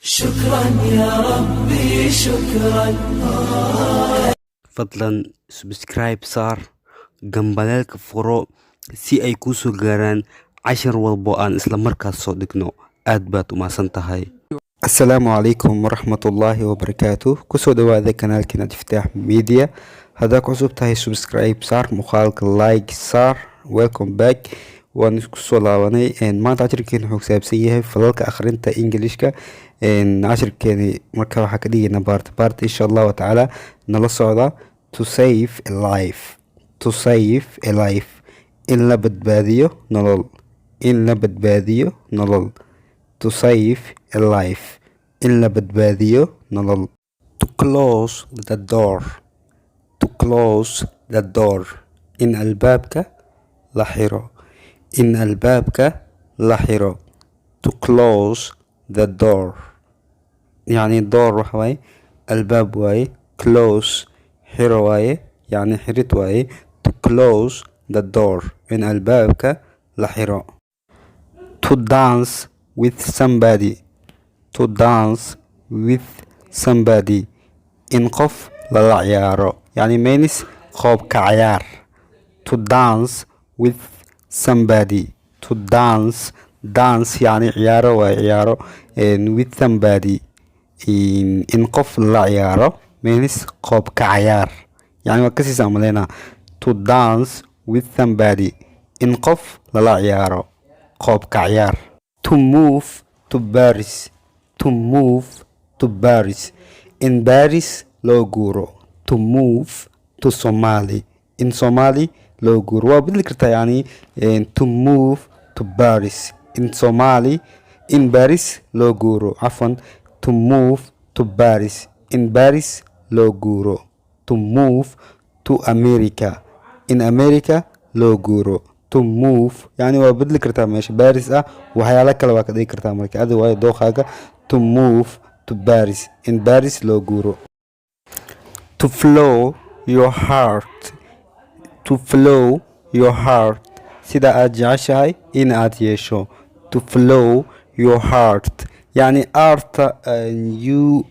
شكرا يا ربي، شكرا. Fadlan subscribe saar, gambaleelka furo si ay kuu soo gaaraan cashar walbo aan isla markaas soo dhigno. Aad baad u mahadsan tahay. Asalaamu calaykum waraxmatullaahi wabarakaatu. Kusoo dhawaada kanaalkeena Iftaax Media. Haddaa ku cusub tahay, subscribe saar, muuqaalka like saar. Welcome back, waan isku soo laabanay. Maanta cashirkeena wuxuu ku saabsan yahay falalka akhrinta Englishka. Cashirkeeni marka waxaa ka dhigaynaa part part, insha Allahu tacaala. Nala socda. To save a life, to save a life, in la badbaadiyo nolol, in la badbaadiyo nolol. To save a life, in la badbaadiyo nolol. To close the door, to close the door, in albaabka la xiro, in albaabka la xiro. To close the door, yacni door waxa waaye albaab waaye, close xiro waaye, yacni xirid waaye. To close the door, in albaabka la xiro. To dance with somebody, to dance with somebody, in qof lala ciyaaro, yacni means qoobka cayaar. To dance with somebody, to dance, dance yacni ciyaaro waaye, ciyaaro, with somebody, in qof lala ciyaaro means qoobka cayaar, yacni waa kasiisa umaleynaa. To dance with somebody, in qof lala ciyaaro qoobka cayaar. To move to Paris, to move to Paris, in Paris loo guuro. To move to Somali, in Somali loo guuro. Waa bedeli kartaa, yacni to move to Paris, in Somali, in Paris loo guuro, cafwan. To move to Paris, in Paris loo guuro. To move to America, in America loo guuro. To move, yani waa bedeli kartaa meesha Paris ah, waxyaalo kale waa ka dhigi kartaa. Marka adi waayo dooqaaga. To move to Paris, in Paris loo guuro. To follow your heart, to follow your heart, sida aad jeceshahay in aad yeesho. To follow your heart, yacni R-ta, u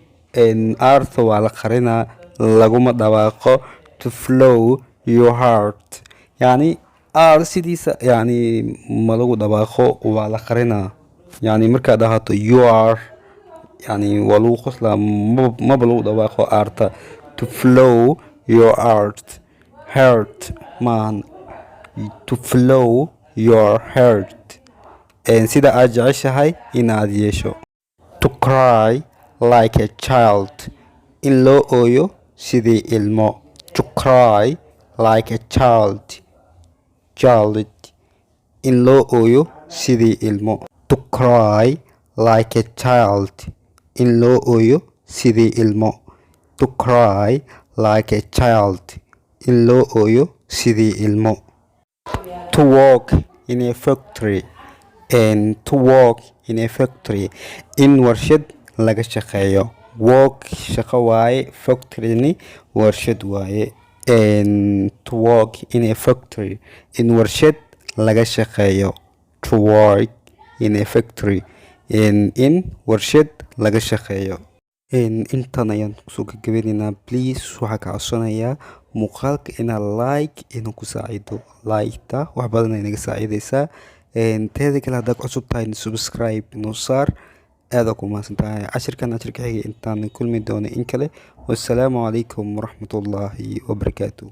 R-ta waa la qarinaa, laguma dhawaaqo. To follow your heart, yacni R sidiisa yacni ma lagu dhawaaqo, waa la qarinaa. Yacni markaad dhahato you are, yani waa lagu qoslaa, maba lagu dhawaaqo R-ta. To follow your heart, heart maahan. To follow your heart, sida aad jeceshahay in aad yeesho. To cry like a child, in loo ooyo sidii ilmo. To cry like a child, child, in loo ooyo sidii ilmo. To cry like a child, in loo ooyo sidii ilmo. To cry like a child, in loo ooyo sidii ilmo. To work in a factory, and to work in a factory, in warshad laga shaqeeyo. Work shaqo waaye, factory-ni warshad waaye. And to work in a factory, in warshad laga shaqeeyo. To work in a factory, in warshad laga shaqeeyo. Intan ayaan kusoo gabagabaynaynaa. Please, waxaa ka codsanayaa muuqaalka inaad like inuu ku saacido. Like-ta wax badan ay naga saacideysaa. Teeda kale, haddaad ku cusub tahay, subscribe inoo saar. Aad ku mahadsan tahay. Cashirkan cashirka xiga intaan kulmi doono in kale, wassalaamu calaykum waraxmatullaahi wabarakaatu.